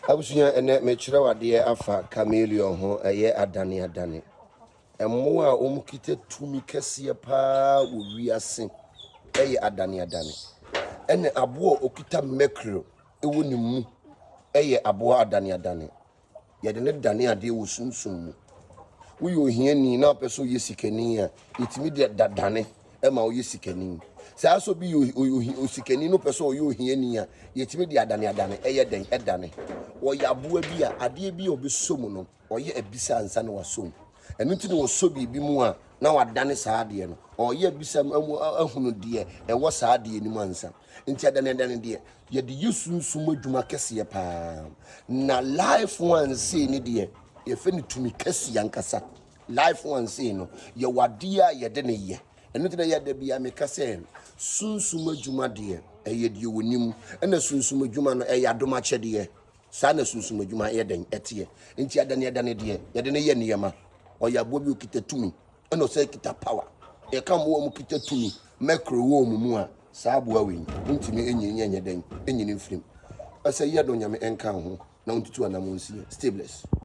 Abusua, ɛnɛ mekyerɛ wo adeɛ afa chameleon ho, ɛyɛ adane adane. Mmoa a wɔkita tumi kɛseɛ paa wɔ wiase ɛyɛ adane adane. Ɛna aboa a ɔkita mercury ɛwɔ ne mu ɛyɛ aboa adane adane. Yɛde no dane adeɛ wɔ sunsum mu. Woyɛ ohiani na wopɛ sɛ woyɛ sikani a, yɛtumi de da dane ma woyɛ sikani. Saa sɛ obi yɛ osikani no pɛ sɛ ɔyɛ ohiani a, yɛtumi de adane adane ɛyɛ dɛn ɛdane. Ɔyɛ aboa bi a adeɛ bi a ɔbɛsɔ mu no, ɔyɛ abisa ansa na wasɔ mu. Ɛno nti na ɔsɔ biribi mu a na wadane saa adeɛ no. Ɔyɛ abisa mu ahunu deɛ ɛwɔ saa adeɛ no mu ansa. Nti adane adane deɛ, yɛde yɛ sunsum adwuma kɛseɛ paa. Na life one sei ne deɛ, yɛfɛ no tumi kɛseɛ ankasa. Life one sei no, yɛwɔ adeɛ a yɛde ne yɛ. Ɛno nti na yɛ da bia meka sɛ sunsum adwuma deɛ, ɛyɛ deɛ wɔnim. Ɛna sunsum adwuma no, ɛyɛ adom akyɛdeɛ. Saa na sunsum adwuma yɛ dɛn ɛteɛ. Nti adane adane deɛ, yɛde ne yɛ nneɛma. Ɔyɛ aboa bi okita tumi, ɛna ɔsɛ kita power. Yɛka mmoa mu kita tumi, mercury wɔ wɔn mu a, saa aboa wei ntumi enyini nyɛ nyɛ dɛn enyini mfirim. Ɛsɛ yɛ dɔ Nyame ɛnka ho na ntutu anam nsi. Stay blessed.